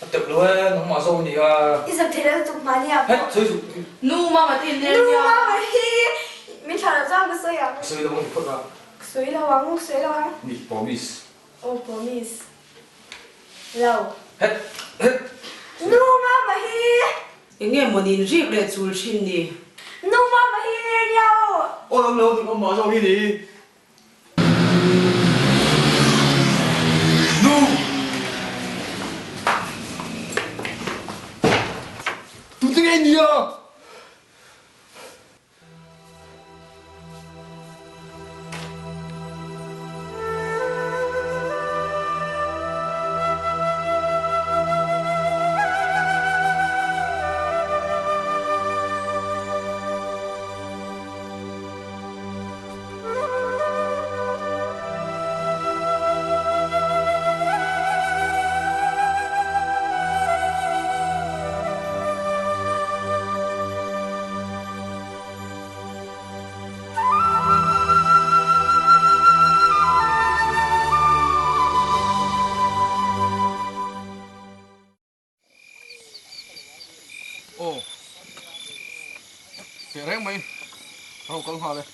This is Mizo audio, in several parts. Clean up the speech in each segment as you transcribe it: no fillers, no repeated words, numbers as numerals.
A teuh lo e, nangmah zawk a nia. I zam thei lo lutuk mahni ah pawh. Het, sawi suh. Nu mama te in ner Nu nia. mama hi min thlah loh chuan ka sawi ang. Ka sawi lo ang ti phawt a. Ka sawi lo ang, sawi lo ang. Ni, promise. Aw promise. Lo. Het, het. Nu mama hi. Enge maw nin rik leh chul thin ni. Nu mama hi ner nia aw. Aw lam lo, nangmah zawk hi ni. Nu! Tute nge nia? Aw teh reng mai a lo kal nghal e.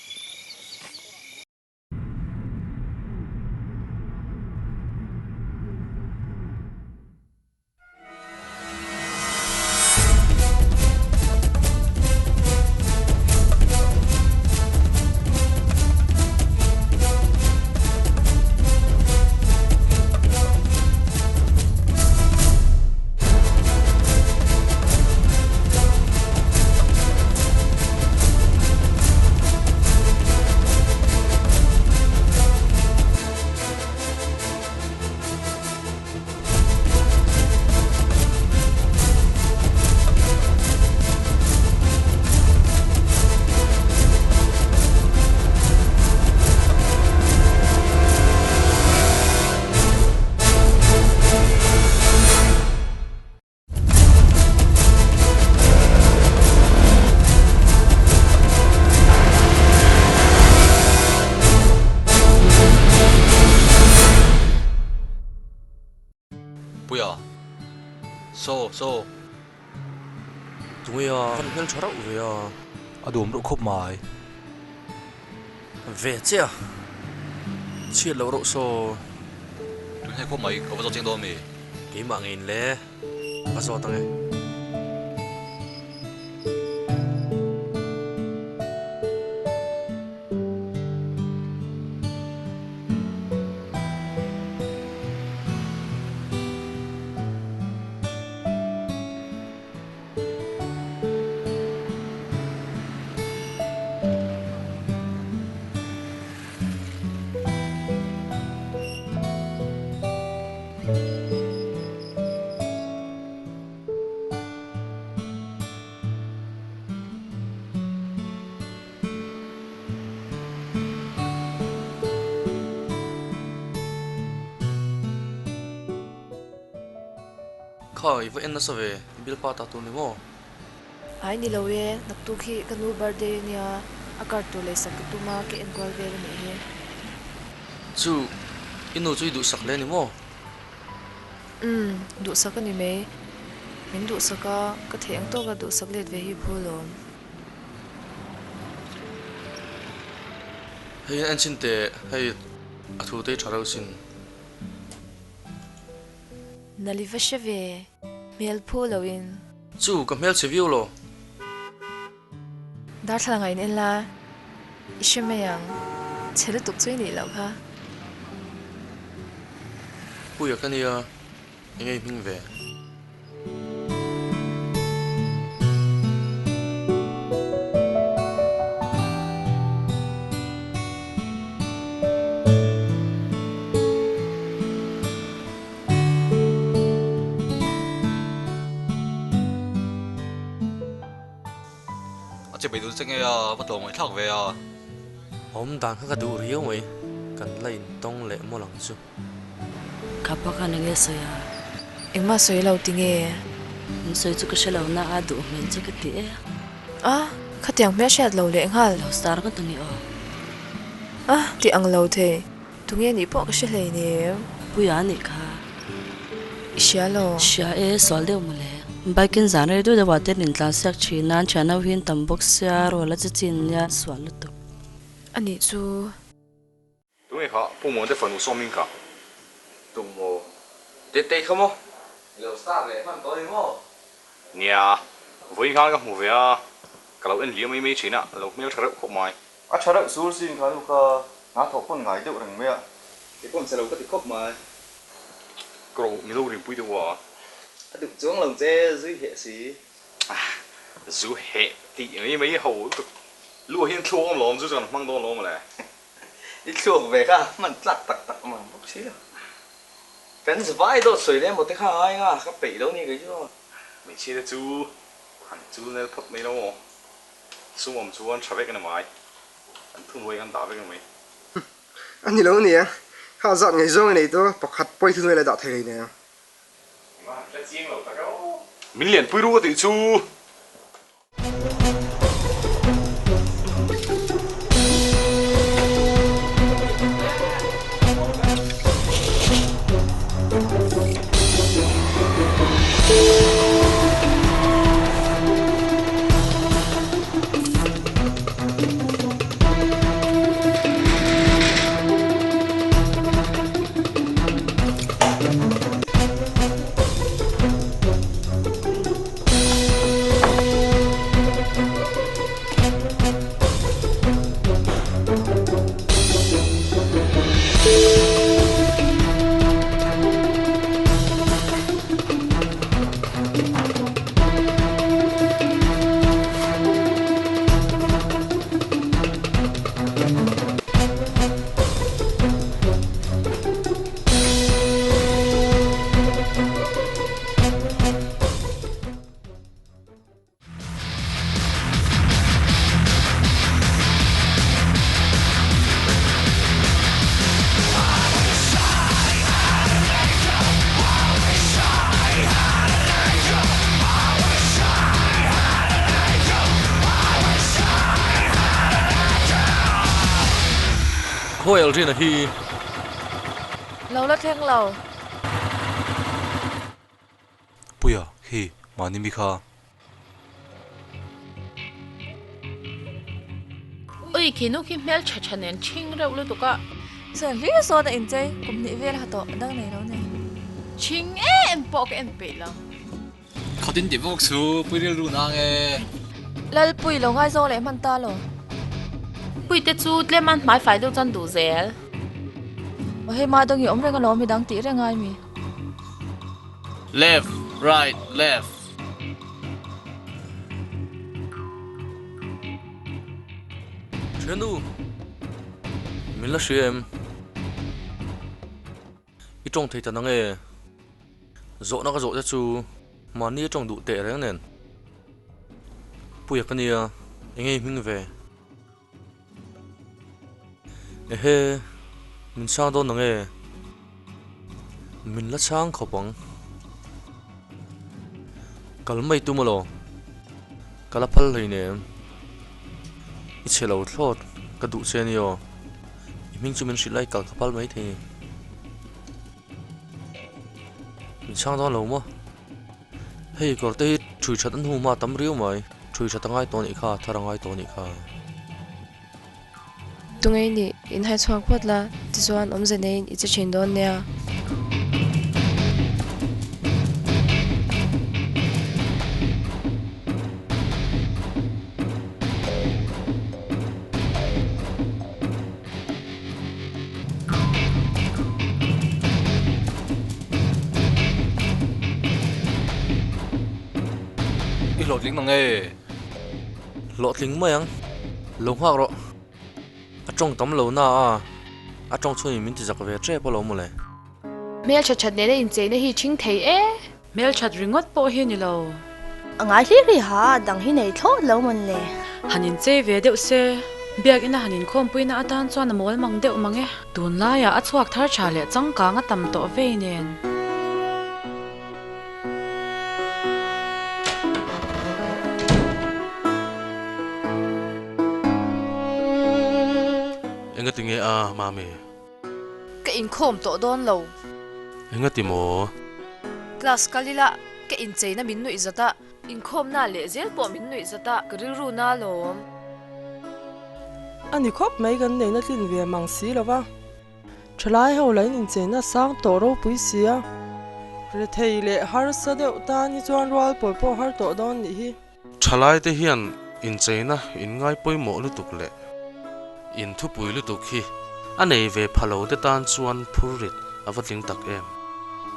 Puia. Saw, saw. Tunge a, kan hmeltha rauh ve a. A duam reuh khawp mai. Ve che a, chhiat loh reuh saw. Tunge khawp mai, ka va zawt chiang dawn mi? Keimah ngeiin le, ka va zawt ang e. Kha i va en nasa ve, i bialpa ta tur ni maw? Ai ni lo e, naktuk hi ka nu birthday a nia, a card tur leisak ka tum a, ka enkual vel a nih hi. Chu, i nu chu i duhsak hle ni maw? Umm, duhsak a ni mai. Min duhsak a, ka theih ang tawka duhsak let ve hi phu alawm. Hei en chin teh, hei a thu te hi tha reuh sin. Nali va hre ve, hmel phu lo in. Chu, ka hmel chhe viau lo. Darthlalang ah in en la, i hre mai ang, chhe lutuk chu i nih loh kha. Puia ka nia, Enge i hming ve? A che bei dul che nge a, va tlawm ngaihthlak ve a. Awm dan kha ka duh riau mai, kan la intawng leh mawlh ang chu. Ka pa khan enge sawi a? Engmah sawi lo ti nge? Min sawi chu ka hre lo na a duh hmel chu ka ti e. A, khatiang hmel hriat lo leh nghal. Lo star ngawt ang i aw. A, ti ang lo thei. Tunge nih pawh ka hre hleinem. Puia a nih kha. I hria lo. Hria e, sual deuh mawle. Bike in zan rei deuh deuh ah te an intlan siak thin a, an thian ho hi an tam bawk sia, rual a che chin nia, sual lutuk. A nih chu. Tunge kha Pu Muante fanu sawmin kha? Tum maw? Tetei kha maw? I lo start leh hman tawh a ni maw? Nia, vawiin khan ka hmu ve a, ka lo en liam mai mai thin a, a lo hmel tha reuh khawp mai. A tha reuh sur sin kha nu kha hna thawh pawn ngai deuh reng mai a. Kei pawn che lo ka ti khawp mai. Ka rawh mi lo rinpui deuh a. A duh chuang lo che zui heh si. Zu heh tih mai mai ho lutuk. Lu ah hian thluak awm lawm, zu chuan a hmang dawn lawm mawle. I thluak ve kha hman tlak tak tak mang bawk si lo. Kan vai dawt sawi leh maw te kha ngai nga ka peih lo ni kei chu. Hmeichhia te chu han chul nel phawt mai lo maw? Sum awm chuan tha vek a ni mai. An thuhnuai kan dah vek a ni mai. A ni lo nia, kha zat ngei zawng i nei tawh a, pakhat pawi thuhnuai la dah thei hlei nia. Min lianpui ru ka tih chu. Khawi Alrina hi. Lo la thleng lo. Puia, khi mahni mi kha. Ui, khi nu khi hmel tha tha nen ṭhing reuh lutuk a. Sawn hlir sawn a inchei, kum hnih vel ha tawh, dang nei lo nei. Ṭhing em pawh ka en peih lo. Khatin tih vawk chu pui rilru nang e. Lalpui lo ngaizawng leh hman ta lo. Puite chu tlem an hmai fai deuh chuan duh zel. Aw hei mah dawng i awm reng alawm midang tih reng ai mi. Left, right, left. Thiannu, min la hria em? I tawng thei ta nang e? Zawhna ka zawh te chu mahni a tawng duh teh reng nen. Puia ka nia, enge i hming ve? Ehe, min chhang dawn ang e. Min la chhang khawp ang. Kal mai tum alaw. Ka la phal hleinem. I chhe lo thlawt ka duh che ania aw. I hming chu min hrilh lai kal ka phal mai thei ni. Min chhang dawn lo maw? Hei kawr te hi thui that an hmu hma tam riau mai, thui that a ngai tawh anih kha, thar a ngai tawh anih kha. Tungei nih in hai chhuak phawt la, tichuan awmze neiin i che thin dawn nia. I hlawhtling mang e. Hlawhtling mai ang. Lo nghak rawh. A tawng tam lo na a, a tawng chhungin min ti zak ve tep alawm mawle. Hmeltha that nena incheina hi ṭhing thei e. Hmelthat ringawt pawh hi ni lo. A ngai hlir hlir ha, dang hi nei thlawt lo mawn le. Han inchei ve deuh se, biakina han inkhawmpuina atan chuan a mawl mang deuh mang e. Tunlaiah a chhuak thar tha leh changkang a tam tawh vei nen. Engati nge a, Mami? Ka inkhawm tawh dawn lo. Engati maw? Class kal ila ka incheina min nuih zat a, inkhawmna leh zel pawh min nuih zat a, ka rilru na alawm. A ni khawp mai kan neihna tlin ve mang si lo va. Thalai ho lain incheina sang tawh ropui si a. Rethei leh harsa deuh tan hi chuan rual pawl pawh har tawh dawn nih hi. Thalaite hian incheina inngai pawimawh lutuk leh inthupui lutuk hi a nei ve pha lo te tan chuan phurrit a va tling tak em.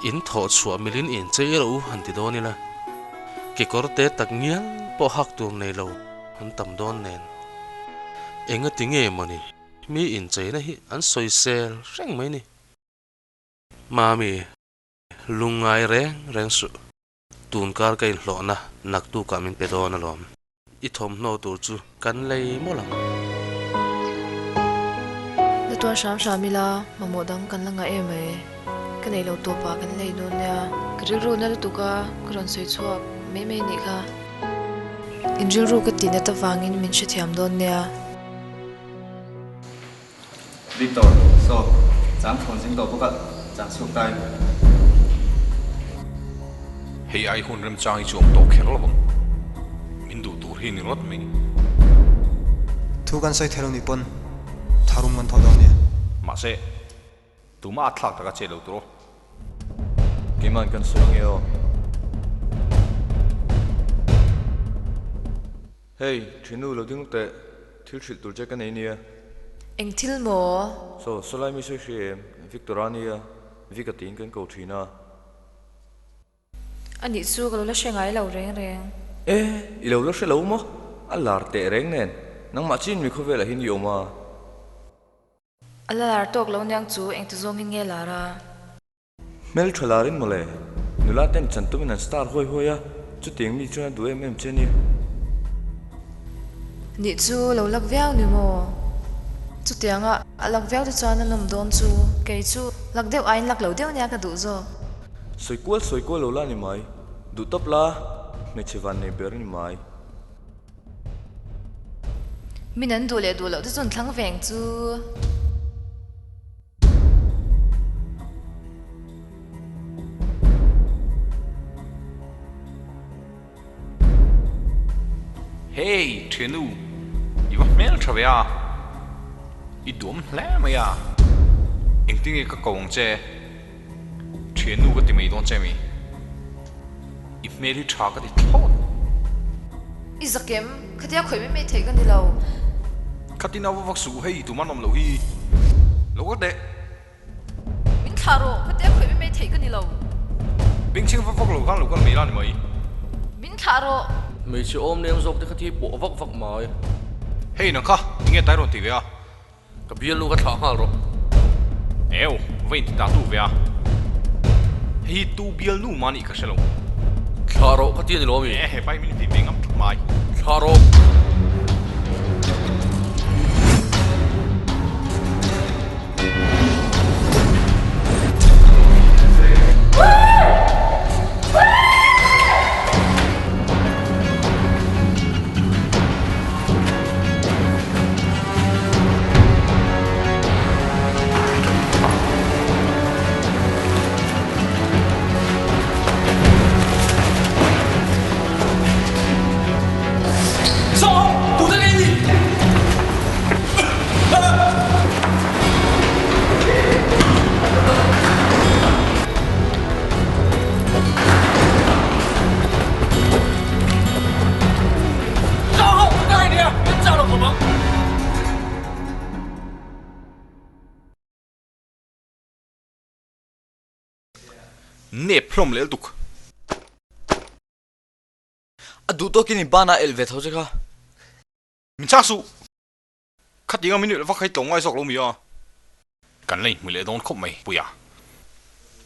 In thawh chhuah milin inchei rawh u han ti dawn ila, kekawr te tak ngial pawh hak tur nei lo an tam dawn nen. Engati nge mawni mi incheina hi an sawisel reng mai ni. Mami, lungngai reng reng suh. Tunkar ka inhlawhna naktukah min pe dawn alawm. I thawmhnaw tur chu kan lei mawlh ang. Na tuar hram hram ila, mamawh dang kan la ngah em mai. Ka nei lo tawpah kan lei dawn nia. Ka rilru na lutuk a, ka rawn sawi chhuak mai mai nih kha. In rilru ka tih nat avangin min hrethiam dawn nia. Victor, Saw, chang thawn zing tawh bawk a, chang chhuak ta em? Hei ai hun remchang hi chu awm tawh kher lo ang. Min duh tur hi ni rawt mai. Thu kan sawi thei lo nih pawn tharum kan thawh dawn nia. Mahse, tumah a thlak taka che lo tur aw. Keiman kan sawi nge aw. Hey, thinu lo ding teh, thil hrilh tur che ka nei nia. Eng thil maw? Saw, sawlai mi sawi hria em? Victor a nia, Vic a tiin kan ko thin a. A nih chu ka lo la hre ngai lo reng reng. E, i lo la hre lo maw? A lar teh reng nen, nangmah chin mi khawvelah hian i awm a. A la lar tawk lo niang chu engti zawngin nge lar a? Hmel tha larin mawle, nula ten chan tumin an star huai huai a, chutiang mi chuan a duh em em che nia. Nih chu lo lak viau ni maw? Chutianga a lak viau te chuan a nawm dawn chu. Kei chu lak deuh aiin lak lo deuh nia ka duh zawk. Sawi kual sawi kual lo la ni mai, duh tawp la, hmeichhe van nei ber ni mai. Min an duh leh duh loh te chu an thlang veng chu. Hey thianu, i va hmel tha ve a, i duam hle mai a, engtin nge ka ko ang che, thianu ka ti mai dawn che mi, i hmel hi tha ka ti thlawt. I zakem, khatia khawih mai mai theih ka ni lo. Khatin a va vak suh hei tuman awm loh hi lo ka teh. Min thlah rawh, khatia khawih mai mai theih ka ni lo. Bengchheng va vak lo khan lo kal mai la ni mai. Min thlah rawh. Hmeichhe awm leng zawk te kha thi pawh vak vak mai. Hei nang kha enge tai rawn ti ve a? Ka bialnu ka thlah nghal rawh. Eu, va inti ta tu ve a. Hei hi tu bialnu mah nih ka hre lo. Thlah rawh ka ti a ni lo mi? E, he pai min ti ve ngam tlat mai. Thlah rawh. Nep hlawm leh lutuk. A duh tawkin i banah elh ve tho che kha. Min chak suh. Khatinga min elh vak hi tlawm ngai zawk lo mi a. Kan la inhmu leh dawn khawp mai Puia.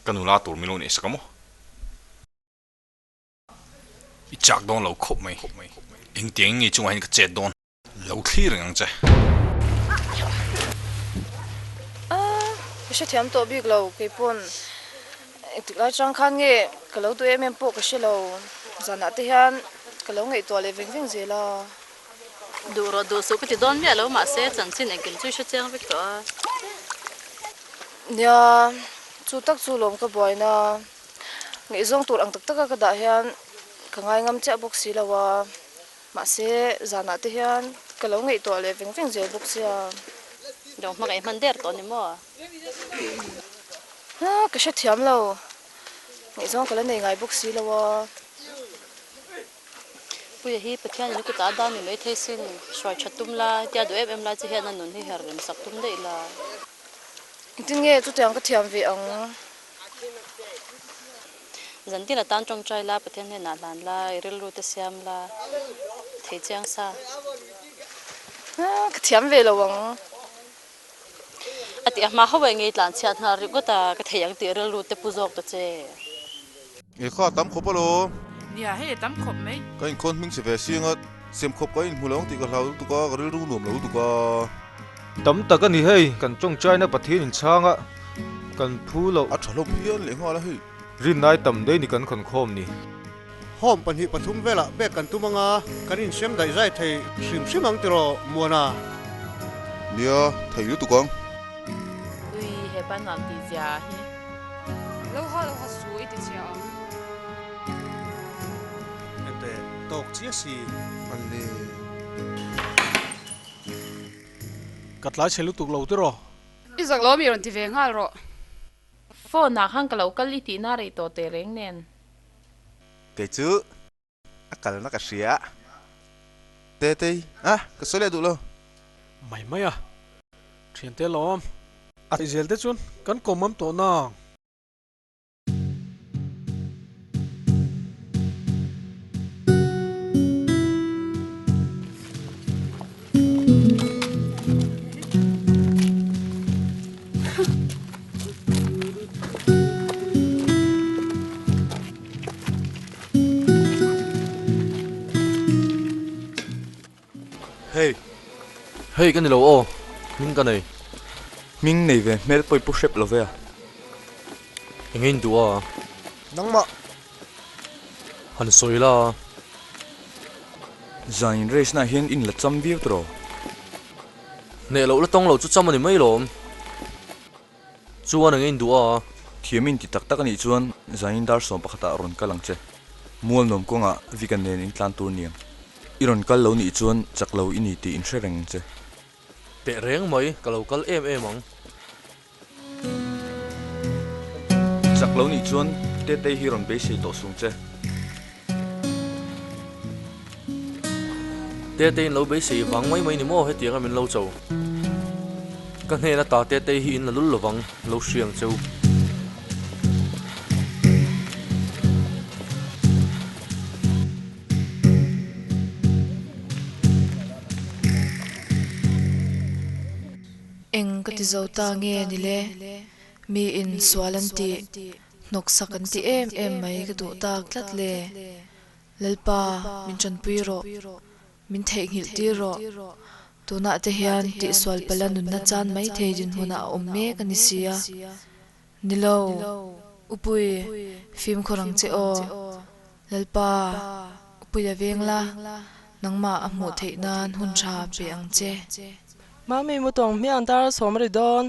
Ka nula tur min lo neih sak a maw? I chak dawn lo khawp mai. Engtiang nge chungah hian ka chet dawn? Lo thlir reng ang che. Ahh, ka hrethiam tawh bik lo keipawn engtik lai chang khan nge ka lo duh em em pawh ka hre lo. Zanah te hian ka lo ngaihtuah leh veng veng zel a. Duh rawh duh suh ka ti dawn miah lo mahse chanchin engkim chu i hre chiang vek tawh a. Nia, chu tak chu lawm ka buaina. Ngaihzawng tur ang tak taka ka dah hian ka ngai ngam chiah bawk si lo a, mahse zanah te hian ka lo ngaihtuah leh veng veng zel bawk sia. Lo hmangaih hman der tawh ni maw? Ha, ka hrethiam lo. Ngaihzawng ka la nei ngai bawk si lo a. Puia hi Pathian in a kutah a dan ni mai thei sin, hruai that tum la, hetia duh em em lai che hian a nun hi her rem sak tum daih la. Engtin nge chutiang ka thiam ve ang? Zantin atan tawngtai la, Pathian hnenah hlan la, i rilru te siam la, thei chiang sa. Ka thiam ve lo ang. A tih a hma ho eh ngei tlan chhiat nghal ringawt a, ka thei ang tih rilru te pu zawk ta che. Nge kha a tam khawp alawm. Nia, hei a tam khawp mai. Ka inkhawn hming che ve siang a, sem khawp ka inhmu lo ang tih ka hlau lutuk a, ka rilru nuam lo lutuk a. Tam tak a ni hei, kan tawngtaina Pathian inchhang a, kan phu loh. A tha hlawm phian leh nghal a hei. Rinnai tam daih ni kan khawn khawm ni. Home pahnih pathum velah pek kan tum anga kan insem daih zai thei hrim hrim ang tiraw Muana? Nia, thei lutuk ang. Ui, he pa nuam tih zia hi. Lo ha lo ha su i ti chhia ang. Ente tawk chiah si an le. Ka tlai chhe lutuk lo tiraw? I zak lo mi rawn ti ve nghal rawh. Phone ah khan ka lo kal i tihna rei tawh teh reng nen. Kei chu a kalna ka hria. Tetei, a, ka sawi leh duh lo. Mai mai a, thiante lawm. A tih zel te chuan kan kawm am tawh nang. Hei. Hei ka ni lo aw, hming ka nei. Hming nei ve hmel pawh i pu hrep lo ve a. Eng in duh a? Nangmah. Han sawi la. Zan in race na hian in la cham viau tawh. Hneh loh la tawng lo chu cham a ni mai lawm. Chuan eng in duh a? Thiam in ti tak tak a nih chuan zanin dar sawm pakhatah rawn kal ang che. Mual nuam kawngah Vigan nen in tlan tur niang. I rawn kal lo nih chuan chak lo i ni tih in hre reng ang che. Teh reng mai, ka lo kal em em ang. Chak lo nih chuan Tetei hi rawn beisei tawh sung che. Tetei in lo beisei vang mai mai ni maw hetianga min lo cho. Ka hnena ta Tetei hi in la lul lovang lo hriang cheu. Eng ka ti zo ta nge ni le? Miin sual an tih, hnawksak an ti em em mai ka duh tak tlat le. Lalpa, min tanpui rawh, min theihnghilh tir rawh. Tunah te hian tihsual pala nunna chan mai thei dinhmunah a awm mek a ni si a. Ni lo, Upui, fimkhur ang che aw. Lalpa, Upui a veng la, nangmah a hmuh theih nan hun tha pe ang che. Mami mu tawng hmiang dar a sawm ri dawn.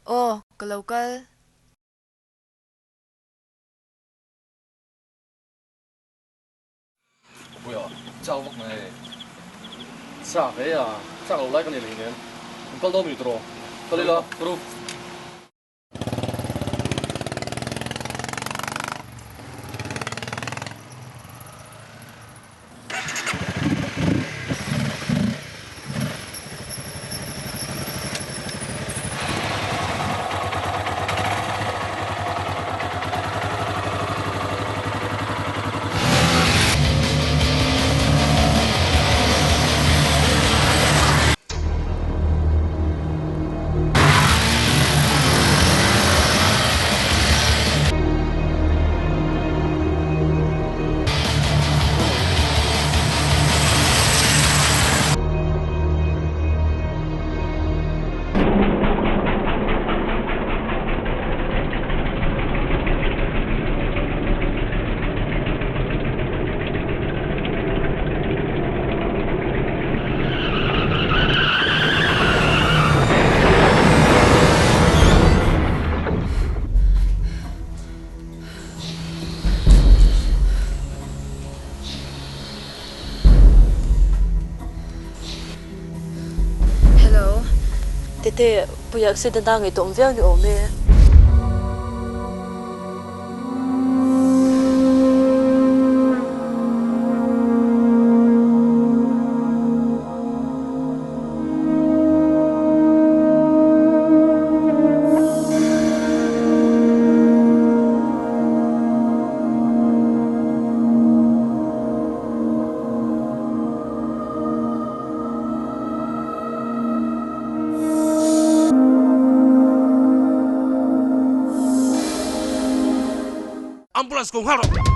Aw, ka lo kal. Puia, chak vak mai. Chak e a, chak lo lai ka nei hleinem. Kan kal dawn mi tawh rawh. Kal ila, ka ru. Ngaite, Puia accident a ngaihtuah awm viau ni awm e. Ambulance ko nghal rawh.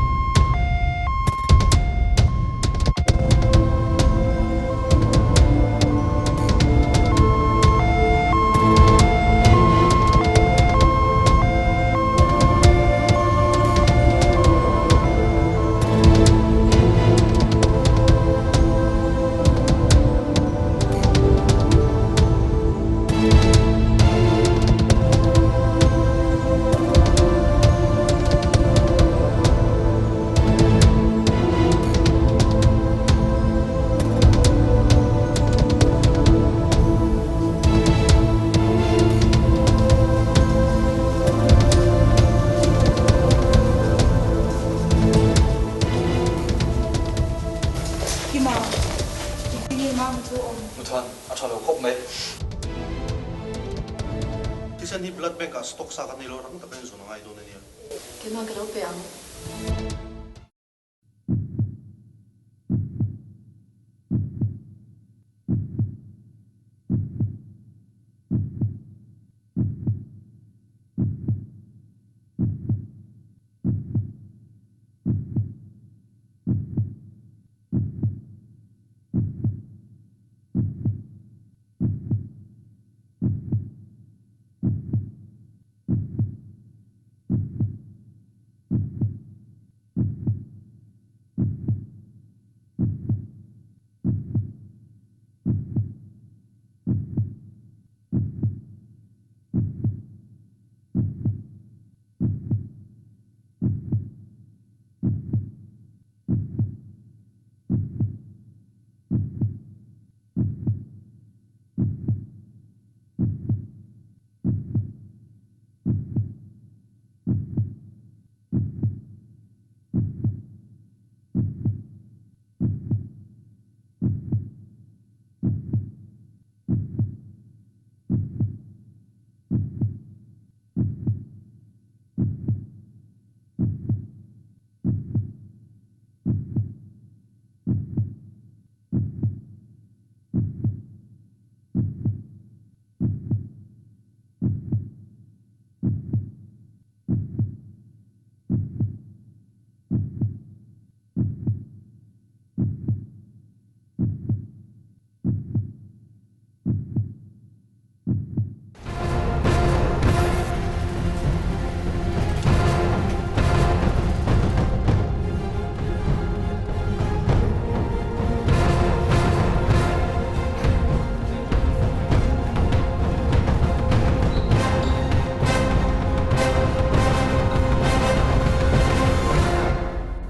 Kima, engtin nge mama chu awm? Muthan, a tha lo khawp mai. Thisen hi blood bank ah stock sa kan nei lo rang taka inzawn a ngai dawn a nia. Kima, ka lo pe ang.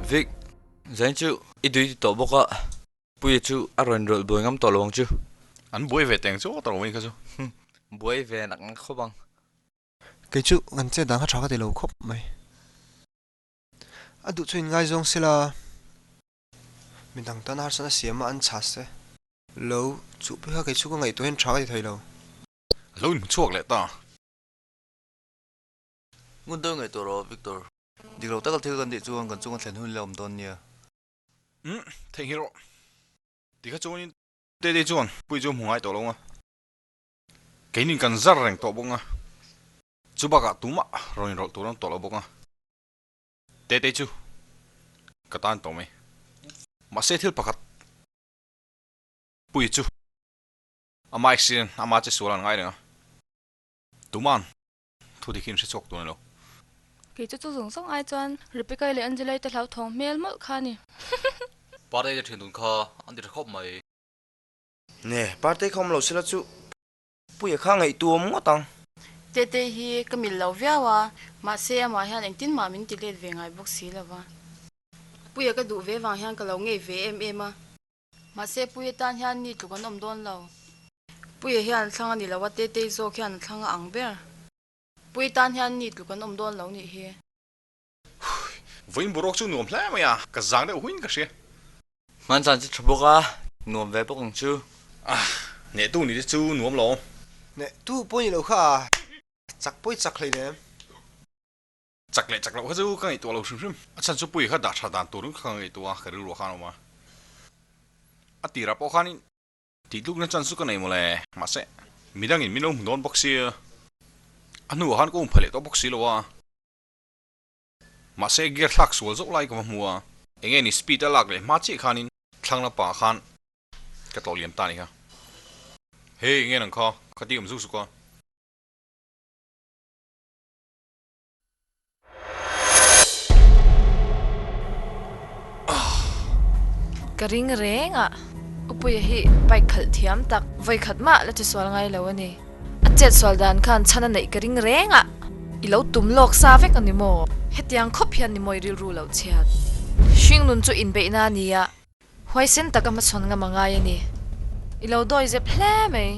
Vic, zain chu i dui ti tawh bawk a, Puia chu a rawn rawlh buai ngam tawh lo ang chu. An buai ve teng chu ta lo mai kha chu. Buai ve nak nak khawp ang. Kei chu kan chet dan kha tha ka ti lo khawp mai. A duh chu in ngaizawng sela midang tan harsatna siam a an chhas te. Lo chuh pawh kha kei chu ka ngaihtuah hian tha ka ti thei lo. A lo inhmu chhuak leh ta. Ngun deuh ngaihtuah rawh Victor. Dik lo taka thil kan tih chuan kan chunga thlen hun la awm dawn nia. Umm, theihnghilh rawh. Tikha chuanin Tete chuan Puii chu a hmu ngai tawh lo ang a. Keinin kan zar reng tawh bawk ang a. Chu bakah tumah rawn inrawlh tur an tawh lo bawk ang a. Tete chu ka tan tawh mai. Mahse thil pakhat Puii chu ama accident, ama che sual an ngai reng a. Tuman thu dik hi in hre chhuak tur a ni lo. Kei chu chu zawng zawng ai chuan Rebecca-i leh Angela-i te hlauthawng hmel mawlh kha a ni. Partei te thian dun kha an ti tha khawp mai. Ne, Partei kha awm lo sela chu Puia kha ngaihtu awm ngawt ang. Tete hi ka mil lo viau a, mahse amah hian engtin mah min ti let ve ngai bawk si lo va. Puia ka duh ve vang hian ka lo ngei ve em em a. Mahse Puia tan hian ni tluk an awm dawn lo. Puia hian a thlang a ni lo a, Tetei zawk hian a thlang a ang ber. Pui tan hian ni tluk an awm dawn lo nih hi. Vawiin boruak chu nuam hle mai a, ka zang deuh huin ka hria. Hmanzan chu tha bawk a, nuam ve bawk ang chu. Ah, nehtu ni te chu nuam lo. Nehtu pawh ni lo kha a, chak pawi chak hleinem. Chak leh chak loh kha chu ka ngaihtuah lo hrim hrim. A chhan chu pui kha dah tha dan turin ka ngaihtuah a, ka rilru ah khan a awm a. A tirah pawh khanin tih tlukna chance chu ka nei mawle, mahse midangin min lo hmu dawn bawk sia, a hnuah khan ka um pha leh tawh bawk si lo a. Mahse gear thlak sual zauh lai ka va hmu a, enge ni speed a lak leh hma chiah khanin thlang lamah khan ka tlawh liam ta a ni kha. Hey, enge nang kha, ka ti awm zuk zuk a. Ka ring reng a, Upuia hi bike khalh thiam tak vawi khat mah la chisual ngai lo a ni. A chet sual dan khan chhan a neih ka ring reng a, i lo tum lawk sa vek a ni maw? Hetiang khawp hian ni mawi rilru lo chhiat. Hringnun chu inbeihna a ni a, Huaisen taka hmachhawn ngam a ngai a ni. I lo dawi zep hle mai.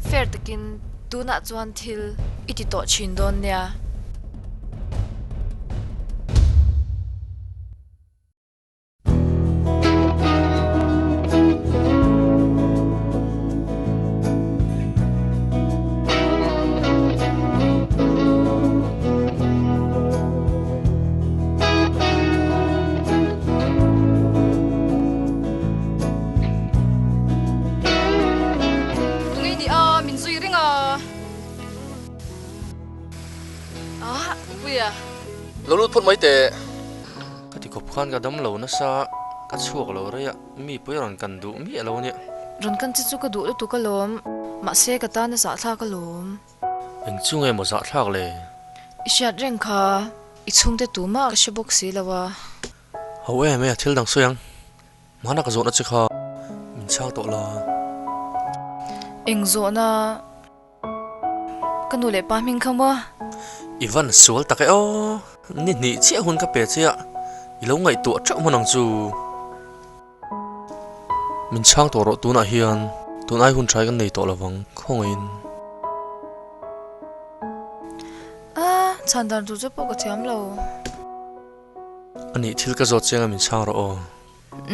Fair takin tunah chuan thil i ti tawh thin dawn nia. Tunge ni a, min zui reng a. Ah, Upuia. Lo lut phawt mai teh. Ka ti khawp khan ka dam lo nasa, ka chhuak lo rei a, mi pawh i rawn kan duh miah lo ania. Rawn kan che chu ka duh lutuk alawm, mahse ka tan a zahthlak alawm. Eng chu nge maw zahthlak le? I hriat reng kha i chhungte tumah ka hre bawk si lo a. Ho em e, thil dang sawi ang. Hmana ka zawhna che kha min chhang tawh la. Eng zawhna? Ka nu leh pa hming kha maw? I van sual tak e aw, ni hnih chiah hun ka pe che a, i lo ngaihtuah teuh hman ang chu. Min chhang tawh rawh tunah hian tun ai hun trai kan nei tawh lovang khawngaihin. A, chhan dan tur che pawh ka thiam lo. Anih thil ka zawt chiang a min chhang rawh aw.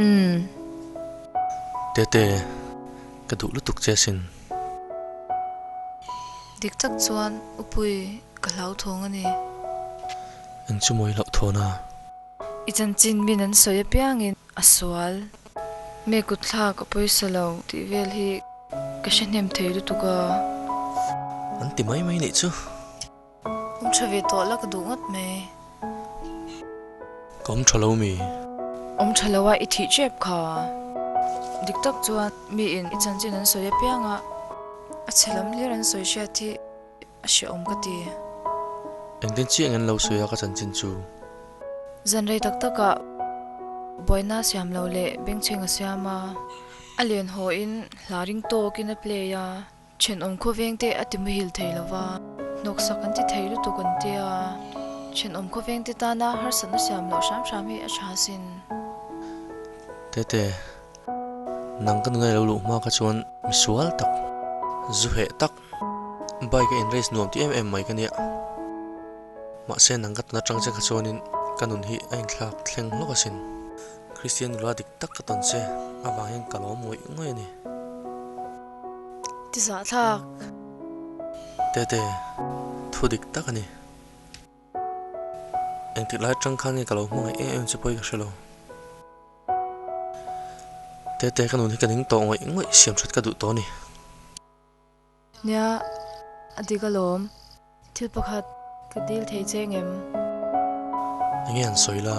Umm. Tete, ka duh lutuk che sin. Dik tak chuan Upui ka hlauthawng a ni. Eng chu mawi hlauhthawn a? I chanchin min an sawi apiangin a sual. Mi kut thlak a pawisa lo tih vel hi ka hre hnem thei lutuk a. An ti mai mai nih chu. Awm tha ve tawh la ka duh ngawt mai. Ka awm tha lo mi? Awm tha lo a i thih tep kha. Dik tak chuan mi in i chanchin an sawi apianga a chhe lam hlir an sawi hriat hi. A hrehawm ka ti. Engtin chiah ngen lo sawi a ka chanchin chu? Zan rei tak takah buaina a siam lo leh bengchheng a siam a, a len haw in hla ring tawk in a play a, thenawm khawveng te a ti muhil thei lo va, hnawksak an ti thei lutuk an tia, thenawm khawveng te tana harsatna siam loh hram hram hi a tha sin. Tete, nang ka nunai lo luh hma kha chuan misual tak, zu heh tak, Bike a in race nuam ti em em mai ka nia. Mahse nang ka tun atang che kha chuanin ka nun hi a inthlak thleng hlawk asin. Kristian nula dik tak ka tawn che avang hian ka lawm ngawih ngawih a ni. Ti zahthlak. Tete, thu dik tak a ni. Engtik lai atang khan nge ka lo hmangaih em em che pawh hi ka hre lo. Tete, ka nun hi ka ning tawh ngawih ngawih siam that ka duh tawh a ni. Nia, a dik alawm. Thil pakhat ka dil thei che ngem? Enge an sawi la?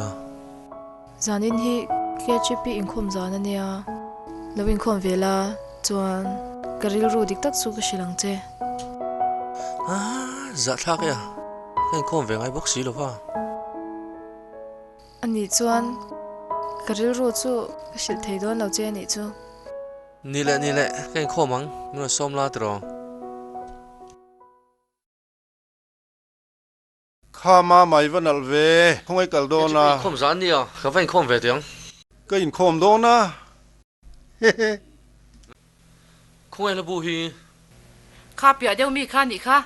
Zanin hi KHP inkhawm zan a nia. Lo inkhawm ve la, chuan ka rilru dik tak chu ka hrilh ang che. Aaa, zahthlak e a, ka inkhawm ve ngai bawk si lo va. Anih chuan ka rilru chu ka hrilh thei dawn lo che anih chu. Ni leh ni leh, ka inkhawm ang, min rawn sawm la tiraw? Kha mama i va nalh ve, khawngaih kal dawn a. Ka inkhawm zan nia, ka va inkhawm ve teh ang. Ka inkhawm dawn a, hehe. Khawngaih hla bu hi. Kha piah deuh mi kha nih kha.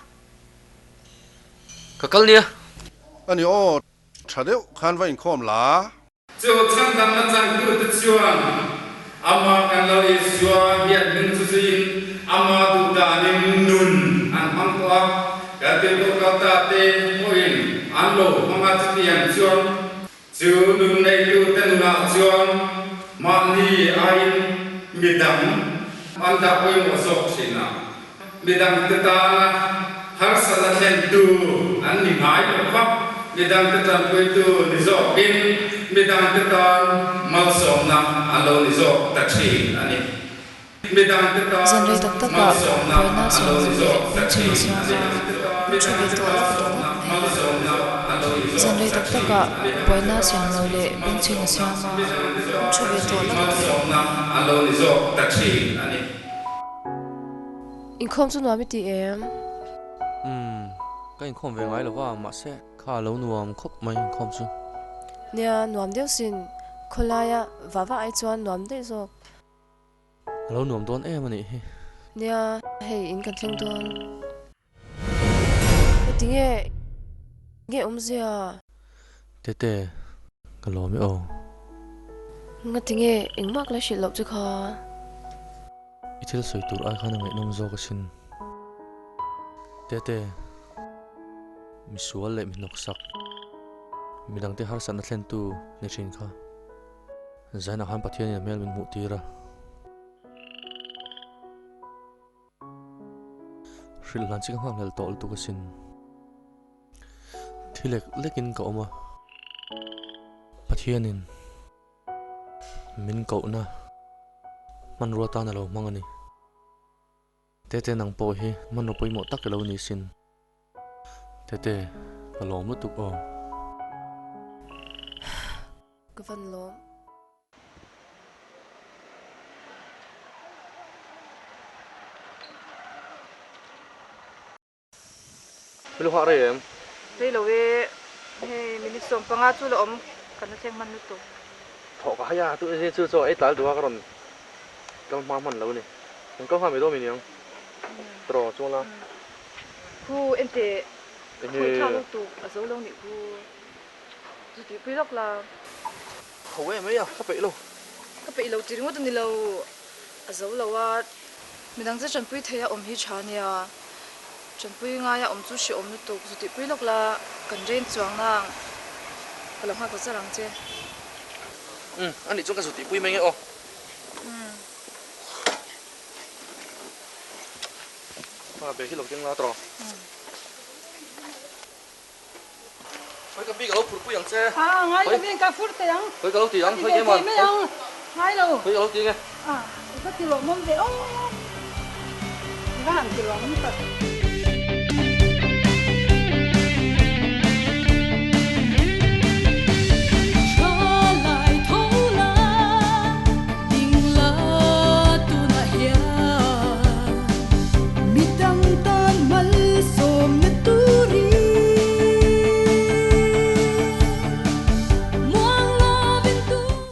Ka kal nia. Ani aw, tha deuh khan va inkhawm la. Chu chhandamna changtute chuan amah kan lo Isua hian hnung chu zuiin ama duh danin nun an hmang tawh a, kan tirhkoh kalta te pawhin an lo hmang a, chutiang chuan chu nun neitute nunah chuan mahni aiin midang an dah pawimawh zawk thin a, Midangte tana harsatna thlentu an ni ngai lo va, midangte tanpuitu ni zawkin midangte tan malsawmna an lo ni zawk ta thin a ni. Midangte tan Zan rei tak takah malsawmna buaina an lo siam ni lo leh zawk ta bengchheng thin a siam ni. a, thu ve Midangte tawh tan lak tawh ngawt mai. malsawmna an lo ni Zan zawk rei ta tak thin takah a ni. buaina siam lo leh bengchheng siam a, thu ve tawh lak tawh ngawt Malsawmna mai. an lo ni zawk ta thin a ni. Inkhawm chu nuam i ti em? Umm, ka inkhawm ve ngai lo va, mahse kha lo nuam khawp mai inkhawm chu. Nia, nuam deuh sin, khawlaia vah vah ai chuan nuam daih zawk. A lo nuam dawn em a nih hi. Nia, hei in kan thleng dawn. Heti nge nge awmzia? Tete, ka lawm i aw. Ngati nge engmah ka la hrilh loh che kha? I thil sawi tur ai khan a ngaihnawm zawk asin. Tete, misual leh mi hnawksak, midangte harsatna thlentu ni thin kha. Zainah khan Pathianin a hmel min hmuh tir a. Hrilh hlan chi ka nghak hlel tawh lutuk asin. Thi lek lekin ka awm a. Pathianin min kohna hmanrua tan a lo hmang a ni. Tete nang pawh hi hmanrua pawimawh tak i lo ni sin. Tete ka lawm lutuk aw. Ka van lawm. Hmel nghah rei em? Rei lo e, hei minute 15 chu la awm kan la thleng hman lutuk. Thawh ka hai a, tu ezi chu chaw ei tlai duh a ka rawn kal hma hman lo a ni. Kan kal nghal mai dawn mi niang? Tiraw chuan la. Khu enteh, khawi thlak lutuk a zo lo nih khu. Zu tihpui lawk la. Ho em mai a, ka peih lo. Ka peih lo ti ringawt a ni lo, a zo lo a. Midang che tanpui thei a awm hi tha nia, tanpui ngaia awm chu hrehawm lutuk, zu tihpui lawk la, kan reng chuang nang, ka lo nghak ta char ang che. Umm, a nih chuan ka zu tihpui mai nge aw. Umm. A bag hi lo keng la tawh. Umm. Khawi ka pi ka lo phur pui ang che. A ngai lo in ka phur thei ang. Khawi ka lo ti ang, khawi ke man. Mai ang, ngai lo. Khawi ka lo ti nge. A, i va ti lawmawm ve aw. I va han ti lawmawm tak.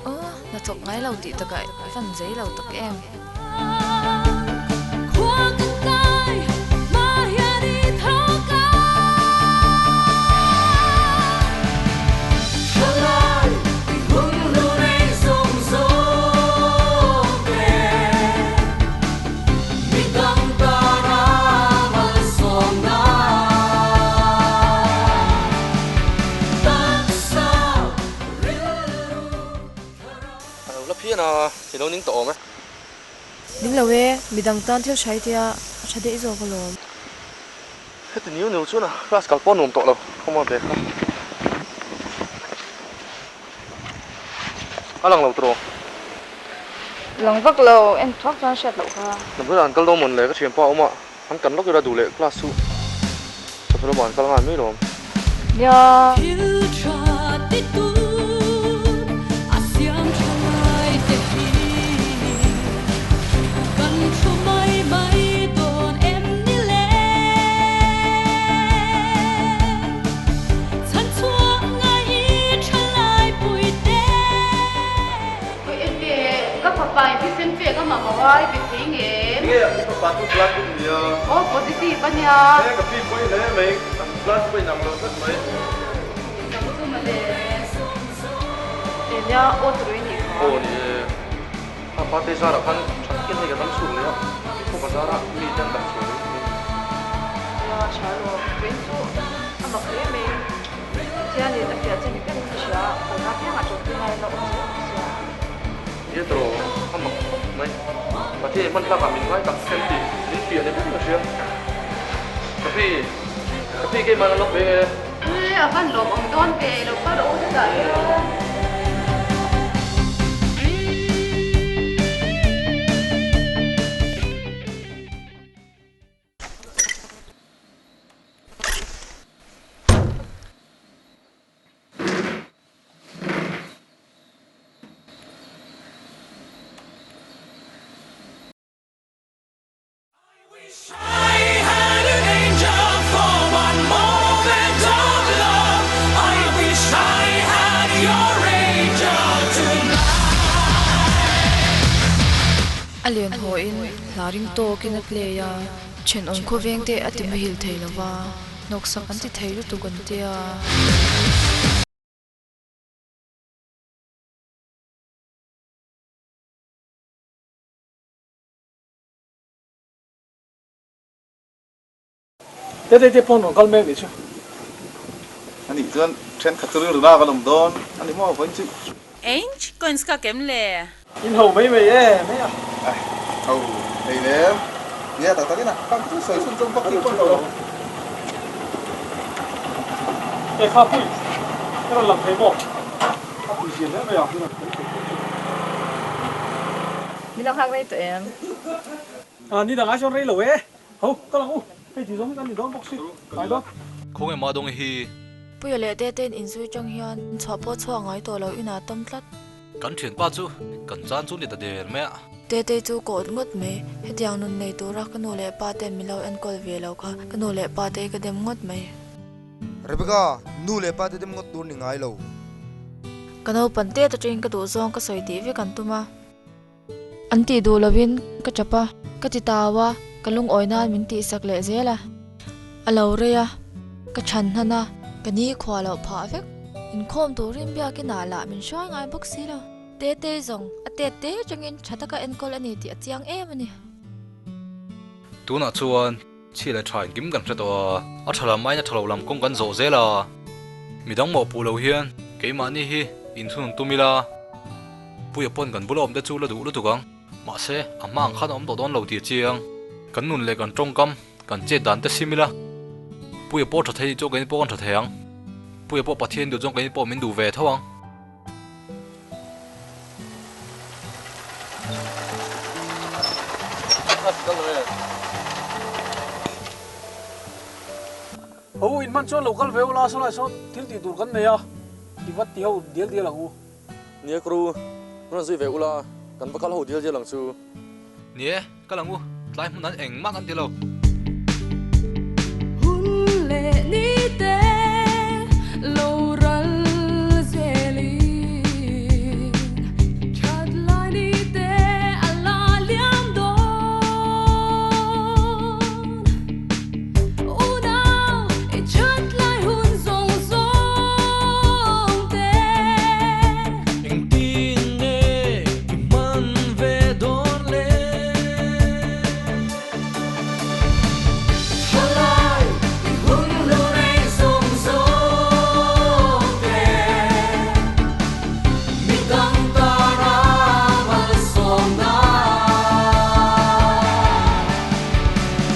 Aw, hnathawk ngai lo tih takah i van zei lo tak em? A lo la phian a, i lo ning tawh awm e. Ning lo e, midang tan thil hrai tia a tha daih zawk alawm. Heti niu niu chuan a class kal pawh a nuam tawh lo, khawm a bag kha a lang lo tawh. Lang vak lo, en thuak chuan hriat loh kha. Lam huna an kal dawn mawn le, ka thianpa awm a, an kan lawk ila duh leh class chu chawhnu lamah an kal nghal mai lawm. Nia. Oi enge ka fapa in thisen pek a mamawh a i pe thei ngem? Nge i fapa chu blood group nia? Aw positive a nia. He ka pi pawi hle mai, kan blood group a inang lo tlat mai. Inang chu mawle. E nia, aw turu i nih kha. Aw ni e. Kha pa te zarah khan tha takin hei ka dam chhuak leh a, i khaw bazarah mi te an dam chhuah reng thei. Nia, tha lo. Vawiin chu a mak hle mai. Pathianin a fiah che ni berin ka hria, kalna apiangah ṭawngpui ngai la awm zel bawk sia. Nia tawh, a mak khawp mai. Pathianin hman tlakah min ngai tak em tih min fiah ni berin ka hria. Ka pi, ka pi keimah an lo pe e. Ui, a van lawm awm dawn ve, lo kal rawh u hetah hian. A len hawiin hla ring tawkin a play a, thenawm khawveng te a ti muhil thei lo va, hnawksak an ti thei lutuk an tia. Tete te pawn rawn kal mek nih chu. Anih chuan thenkhat chu rilru nak an awm dawn a ni maw vawiin chu. Eng coins ka kem le? In ho mai mai e mai a. Ai ho hei lem. Nia tak tak in a khang chu sawi chhun zawng vak hi pawn lo. E kha pui ka rawn lang thei maw? A pui zia hle mai a. Min lo nghak rei tawh em? A ni dang ai chuan rei lo e. Ho, ka lang u. Hei ti zawng hi kan ni dawn bawk si. Kai dawn. Khawnge Madongi hi? Puia leh Tete in inzui tang hian chhuah pawh chhuak ngai tawh lo inah tam tlat. Kan thianpa chu kan chan chu ni ta der mai a. Tete chu ka awt ngawt mai. Hetiang nun nei tura ka nu leh pa ten min lo enkawl ve lo kha ka nu leh pa te ka dem ngawt mai. Rebecca, nu leh pa te dem ngawt tur ni ngai lo. Ka naupan tet atangin ka duh zawng ka sawi tih vek an tum a. An tih duh lovin ka tap a, ka ti tau a, ka lungawi nan min tihsak leh zel a. A lo rei a, ka chhan hnan a, ka ni khuah loh phah vek. Inkhawm turin biakin ah lah min hruai ngai bawk si lo. Tetei zawng a tet te atangin tha taka enkawl a ni tih a chiang em a ni. Tunah chuan chhia leh tha engkim kan hre tawh a, a tha lam aiin a tha lo lam kawng kan zawh zel a, midang mawhpuh lo hian keimahni hi inthunun tum ila, Puia pawn kan bula awm te chu la duh lutuk ang, mahse a hma ang khan a awm tawh dawn lo tih a chiang. Kan nun leh kan tawngkam, kan chet dan te sim ila, Puia pawh tha thei nih chuan keini pawh kan tha thei ang. Puia pawh Pathian duh chuan keini pawh min duh ve tho ang. Ho in hman chuan lo kal ve ula saw lai sawn thil tih tur kan nei a, i va ti ho dial dial ang u. Nia kru, rawn zui ve ula, kan va kal ho dial dial ang chu. Nia, kal ang u, tlai hmun an engmah kan ti lo. Hun leh ni te lo ral zelin that lai ni te a la liam dawn. Unau i that lai hun zawng zawng te. Engtin nge i hman ve dawn le? Thalai i hun hlu rei zawng zawng te. Mi dang tana malsawmna.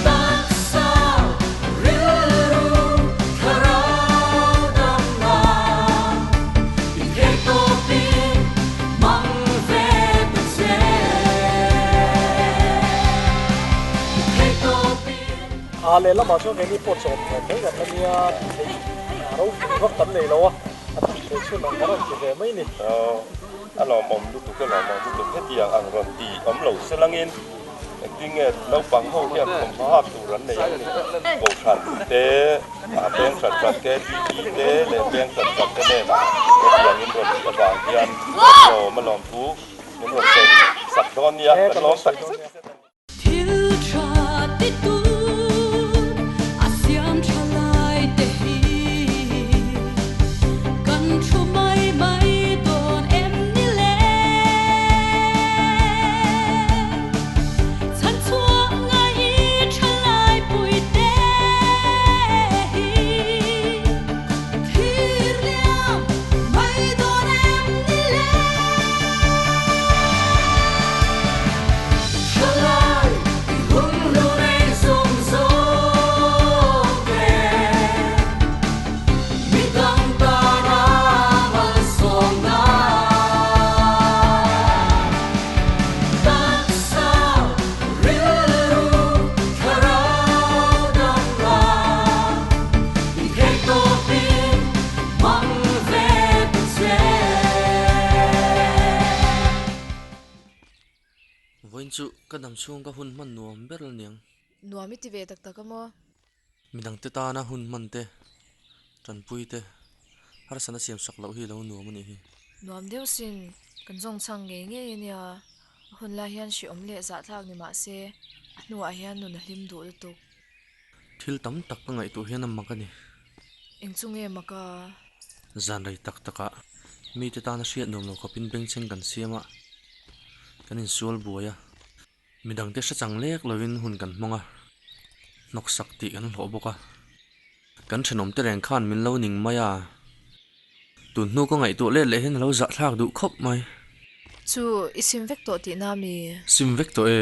Taksa rilru thlarau damna i theih tawpin hmang ve ta che. I theih tawpin. A lehlamah chuan keini pawh chawm ve mai kan la nia tih theih ropui vak kan nei lo a, a tih theih chhun ang kan rawn ti ve mai ni. A lawmawm lutuk a lawmawm lutuk hetiang ang rawn ti awm lo se langin. Engtin nge naupang ho hian thawmhnaw hak tur an nei ang ni? Kohhran te, ah peng hran hran te, TP te leh peng hran hran te hnenah hetiangin rawn tih avang hian kan lawm a lawm thu min rawn sawi sak dawn nia, kan lawm tak zet zet a ni. Vawiin chu ka dam chhung ka hun hman nuam ber la niang. Nuam i ti ve tak tak a maw? Midangte tana hun hman te, tanpui te, harsatna siam sak loh hi lo nuam a nih hi. Nuam deuh sin, kan zawng chhang ngei ngei a nia. A hun lai hian hrehawm leh zahthlak ni mah se, a hnuah hian nun a hlim duh lutuk. Thil tam tak ka ngaihtuah hian a mak a ni. Eng chu nge mak a? Zan rei tak takah mite tana hriat nuam lo khawpin bengchheng kan siam a, kan insual buai a. Midangte hre chang lek lovin hun kan hmang a, hnawksak tih kan hlawh bawk a. Kan thenawmte reng khan min lo ning mai a, tun hnu ka ngaihtuah let leh hian a lo zahthlak duh khawp mai. Chu, i sim vek tawh tihna mi? Sim vek tawh e,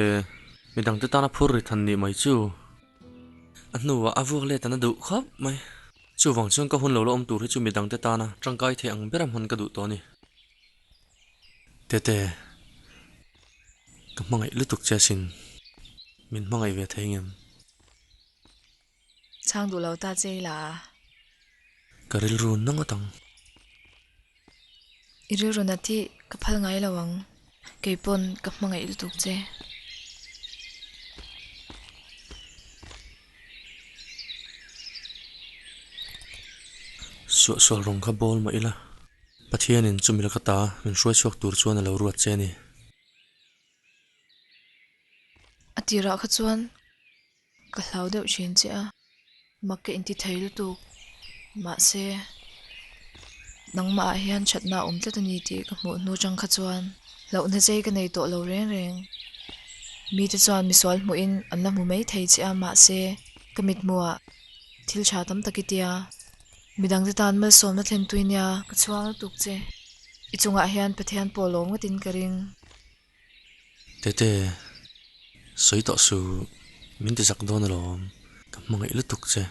midangte tana phur ri than nih mai chu. A hnuah a vuak let an a duh khawp mai. Chuvang chuan ka hun lo la awm tur hi chu midangte tana tangkai thei ang bera hman ka duh tawh a ni. Tete, ka hmangaih lutuk che asin, min hmangaih ve thei ngem? Chhang duh lo ta che ila. Ka rilru na ngawt ang. I rilru na tih ka phal ngai lo ang, kei pawn ka hmangaih lutuk che. Suahsual rawng kha bawl mah ila, Pathianin chumi laka ta min hruai chhuak tur chuan a lo ruat che a ni. A tirah kha chuan ka hlau deuh thin che a, mak ka inti thei lutuk. Mahse, nangmahah hian thatna a awm tlat a ni tih ka hmuh hnu chang kha chuan hlauhna chei ka nei tawh lo reng reng. Mite chuan misual hmuhin an la hmu mai thei che a, mahse, ka mithmuhah thil tha tam tak i tia. Midangte tan malsawmna thlen tui nia ka chhuang lutuk che. I chungah hian Pathian pawh lawm ngawtin ka ring. Tete, sawi tawh su, min ti zak dawn alawm, ka hmangaih lutuk che.